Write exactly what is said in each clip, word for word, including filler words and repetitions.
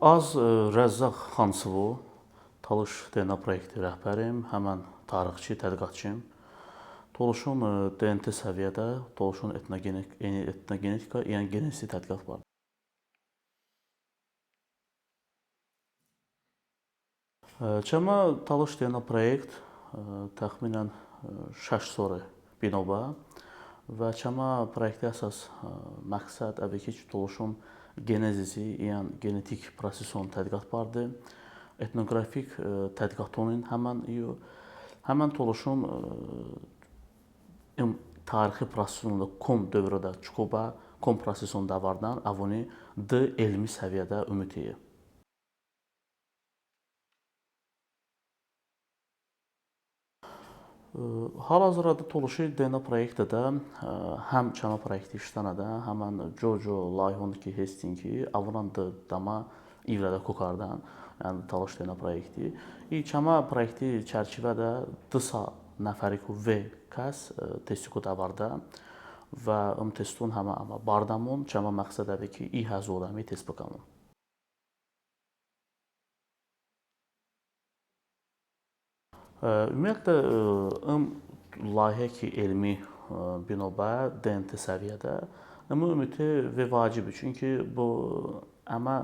Az, e, Rəzzaq Xansıvo, Talış DNA proyekti rəhbərim, həmən tarixçi, tədqiqatçim. Tolışon, e, DNT səviyyədə, tolışon etnogenik-, e, etnogenetika iyən genezi tədqiqat bardə. E, çəmə Talış DNA proyekt, e, təxminən, e, şəş sore bino bə. Və çəmə proyekti əsas, e, məqsəd əve ki, tolışon genezisi iyən genetik proseson tədqiqat barde. Etnoqrafik, e, tədqiqatonin həmən iyo, həmən tolışon, e, ım tarixi prosesonədə kom dövrədə çoko bə, kom proseson dəvardən, əvoni dı elmi səviyyədə umute ye. Hal-hazırda tolışi DNA proyektədə, həm çəmə proyekti işlənədə, həmən co-co layihon ki hestin ki, əvonən dı dəmə i vırədə ko kardən, yəni Talış DNA proyekti. İ çəmə proyekti çərçivədə dı sa nəfəriku ve kəs testiku dəvardə və ım teston həmə əmə bardəmon, çəmə məqsəd əve ki, i həzo odəmi test bıkəmon. Ümumiyyətlə, ım layihə ki elmi bino bə, DNT səviyyədə, ımı umute ve vacibe, çünki bı əmə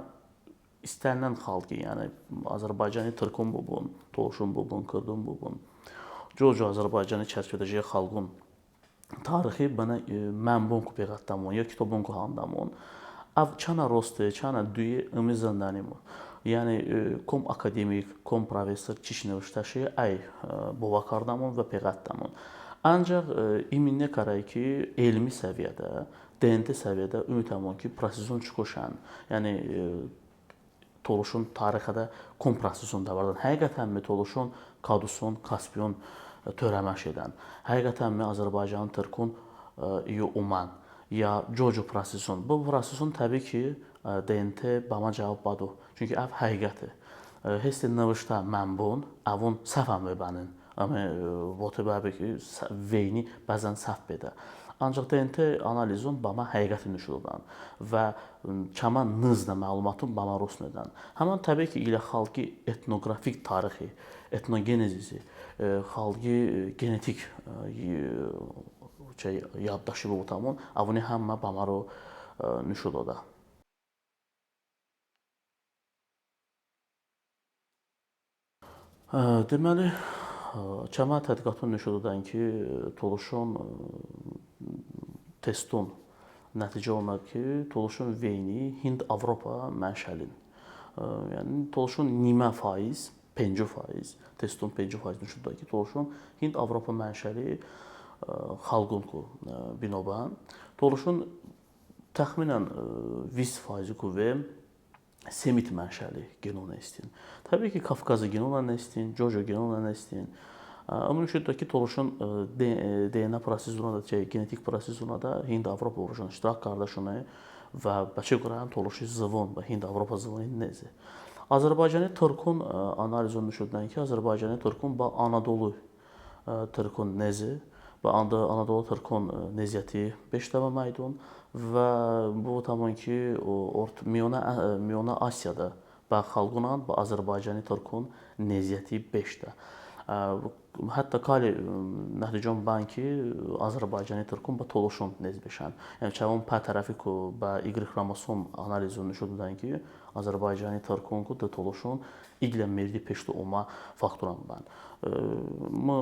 istənilən xalqi, yəni Azərbaycani tırkon bıbun, tolışon bıbun, kırdon bıbun, co-co Azərbaycani çərçivədə jiyə xalqon tarixi bənə mənbonku peqətdəmon, ya kitobonku handəmon. Əv çanə roste, çanə duye, ımi zındənimon. Yəni kom akademik, kom professor çiç nıvıştəşe, əy bovə kardəmon və peqətdəmon. Ancəx iminə kərəy ki, elmi səviyyədə, DNT səviyyədə umutəmon ki, proseson çoko şən. Yəni tolışon tarixədə kom proseson dəvardən. Həqiqətənmi tolışon Kaduson, Kaspiyon törəmə şedən? Həqiqətənmi Azərbaycani tırkon iyo omən? Ya co-co proseson? Bı proseson təbii ki, DNT bəmə cəvob bədo. Çünki əv həqiqəte. Heste nıvıştə mənbon, əvon səhvən bebənin. Əmə vote bəbe ki, veyni bəzən səhv bedə. Ancəx DNT analizon bəmə həqiqəti nişo dodən və çəmə nıznə məlumaton bəmə rosnedən. Həmən təbii ki, ilə xalqi etnoqrafik tarixi, etnogenezisi, xalqi genetik yaddaşi bıvotəmon, əvoni həmmə bəməro nişo dodə. Deməli, çəmə tədqiqaton nişo dodən ki, tolışon teston nəticə omə ki, tolışon veyni Hind-Avropa mənşəlin. Yəni tolışon nimə faiz, penco faiz, teston penco faiz nişo dodə ki, tolışon Hind-Avropa mənşəli xalqonku bino bən. Tolışon təxminən vist faiziku ve semit mənşəli genon hestin. Təbii ki, Kavkazi genonən hestin, co-co genonən hestin. Əmə nişo dodə ki, tolışon DNA prosesonədə, çəy genetik prosesonədə Hind-Avropa vıjən iştirak kardəşone və bə çəy qorən tolışi zıvon bə Hind-Avropa zıvoni neze. Azərbaycani tırkon analizon nişo dodən ki, Azərbaycani tırkon bə Anadolu tırkon neze, bə Anadolu tırkon neziyəti beşdə bə məydon və bıvotəmon ki, Miyonə Asiyadə bə xalqonən bə Azərbaycani tırkon neziyəti beşdə. Hətta kali nəticon bən ki, Azərbaycani tırkon bə tolışon nez beşən. Yəni çəvon pə tərəfiku bə iqrey xromosom analizon nişo dodən ki, Azərbaycani tırkonku de tolışon iqlə merdi peşto omə faktorən bən. Mı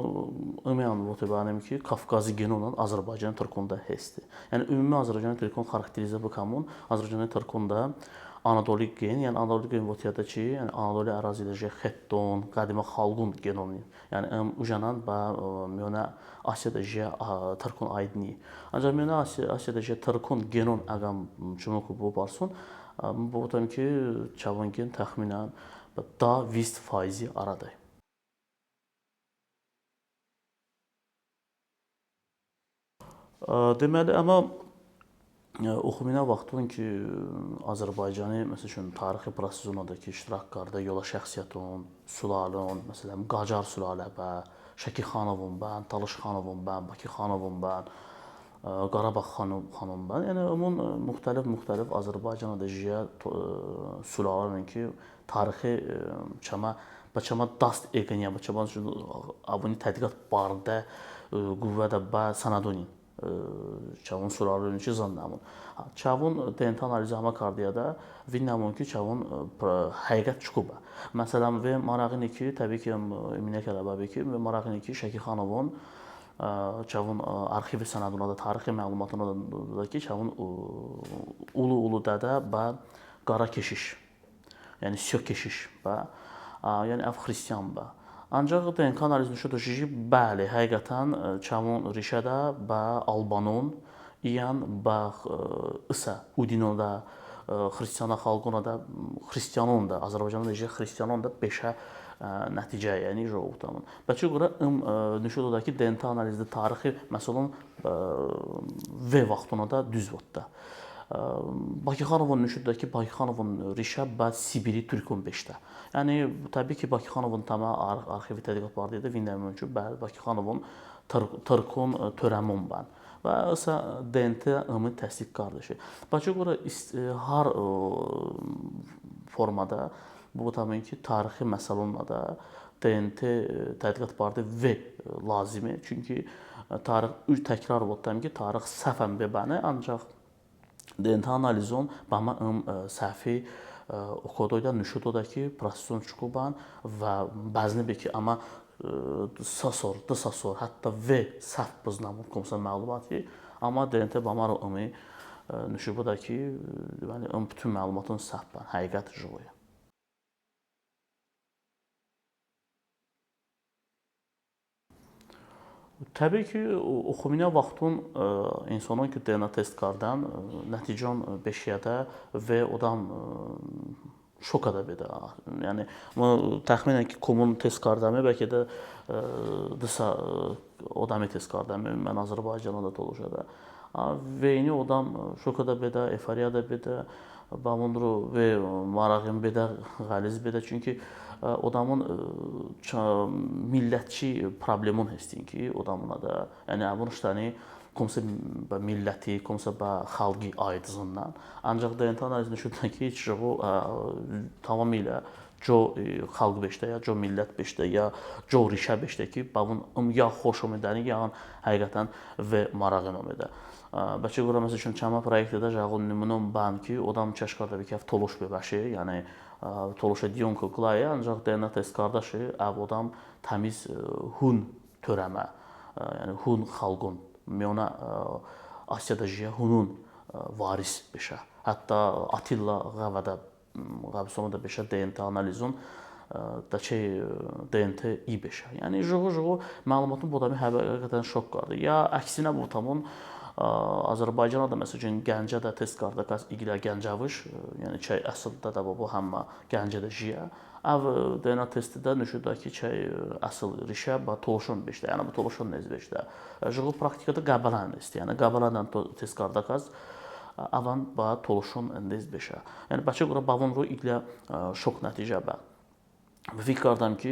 ımiyən vote bənim ki, Kavkazi genonən Azərbaycani tırkonədə heste. Yəni ümumi Azərbaycani tırkon xarakterizə bıkəmon, Azərbaycani tırkonədə Anadoli gen, yəni Anadoli gen voteədə çi, yəni Anadoli ərazidə jiyə xetton, qədimə xalqon genonin. Yəni ım ujənən bə Miyonə Asiyadə jiyə tırkon aid ni. Ancəx Miyonə Asiyadə jiyə tırkon genon əgəm çımıku bıparson, bıvotəm ki, çəvon gen təxminən bə da vist faizi arədəy. Deməli, əmə oxominə vaxton ki, Azərbaycani, məsəl üçün, tarixi prosesonədə ki iştirak kardə yolə şəxsiyyəton, sulalon, məsələn, Qacar sulalə bə, Şəkixanovon bən, Talışxanovon bən, Bakıxanovon bən, Qarabağ xanım, xanım bən. Yəni ımon müxtəlif-müxtəlif Azərbaycanədə jiyə sularənin ki, tarixi çəmə, bə çəmə dast eqıniyə, bə çəmə əvoni tədqiqat bardə qüvvədə bə sənədonin. Çəvon sularənin ki, zındəmon. Çəvon DNT analizi həmə kardeyədə vindəmon ki, çəvon həqiqət çoko bə. Məsələn, ve marağine ki, təbii ki, iminə kərdə bəbe ki, ve marağine ki, Şəkixanovon çəvon arxivi sənədonədə, tarixi məlumatonədə ki, çəvon ulu-ulu dədə bə qara keşiş, yəni syo keşiş bə, yəni əv xristian bə. Ancaq DNK analiz nişo doşe ki, bəli, həqiqətən çəvon rişədə bə albanon iyən bə ısə Udinonədə xristianə xalqonədə, xristianonədə, Azərbaycanədə jiyə xristianonədə beşə nəticə, yəni jıqo votəmon. Bə çı qorə ım nişo doydə ki, DNT analizədə tarixi məsəlon ve vaxtonədə düz votdə. Bakıxanovon nişo doydə ki, Bakıxanovon rişə bə Sibiri türkon beşdə. Yəni təbii ki, Bakıxanovon təmə arxivi tədqiqat bardeyədə vindəmon ki, bəli, Bakıxanovon tırkon törəmon bən. Və ısə DNT ımi təsdiq kardışe. Bə çı qorə har formadə, bıvotəmon ki, tarixi məsəlonədə DNT tədqiqat barde ve lazime. Çünki tarix, təkrar votdəm ki, tarix səhvən be bənə, ancaq DNT analizon bəmə ım səhvi okodoydə, nişo doydə ki, proseson çoko bən və bəzne be ki, əmə sa sor, dı sa sor, hətta ve səhv bızınəmon komsə məlumati, əmma DNT bəməro ımi nişo bıdə ki, yəni ım bütün məlumaton səhv bən, həqiqət jıqoye. Təbii ki, oxominə vaxton insonon ki, DNA test kardən, nəticon beşeyədə ve odəm şokədə bedə. Yəni mı təxminən ki, komon test kardəme, bəlkə də dı sa odəmi test kardəme, ımən Azərbaycanədə, tolışədə. Veyni odəm şokədə bedə, eyforiyədə bedə, bəvonro ve marağin bedə, ğəliz bedə. Çünki odəmon millətçi problemon hestin ki, odəmonədə, yəni əvon ıştəni komsə bə milləti, komsə bə xalqi aid zındən. Ancaq DNT analiz nişo doydə ki, hiç jıqo, tamamilə co xalq beşdə, ya co millət beşdə, ya co rişə beşdə ki, bəvon ım ya xoş omedəni, ya həqiqətən ve marağin omedə. Bə çı qorə, məsəl üçün, çəmə proyektədə jıqo nımunon bən ki, odəm çəş kardəbe ki, əv tolış bebəşe, yəni tolışə diyon ki, qıləye, ancaq DNA test kardəşe, əv odəm təmiz hun törəmə, yəni hun xalqon, miyonə Asiyədə jiyə hunon varis beşə. Hətta Atilla ğəvədə, ğəbsonədə beşə, DNT analizon də çəy DNT i beşə. Yəni jıqo-jıqo məlumaton bı odəmi həqiqətən şok kardə. Ya əksinə bıvotəmon, Azərbaycanədə, məsəl üçün, Gəncədə test kardə kəs iqlə gəncəvıj, yəni çəy əsıl dədə-babo həmmə Gəncədə jiyə. Əv DNA testədə nişo doydə ki, çəy əsıl rişə bə tolışon beşdə, yəni bə tolışon nez beşdə. Jıqo praktikadə Qəbələn heste, yəni Qəbələdən test kardə kəs əvən bə tolışon nez beşə. Yəni bə çı qorə bəvonro iqlə şok nəticə bə. Fikir kardəm ki,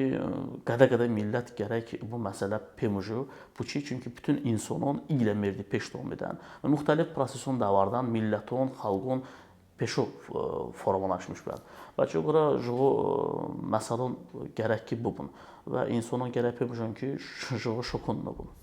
qədə-qədə millət gərək bı məsələ pemujo, boçi, çünki bütün insonon iqlə merdi peştə omedən və müxtəlif proseson dəvardən, milləton, xalqon peşo formalaşmış bən. Bə çı qorə jıqo məsəlon gərək ki, bıbun və insonon gərək pemujon ki, jıqo şokon nıbun.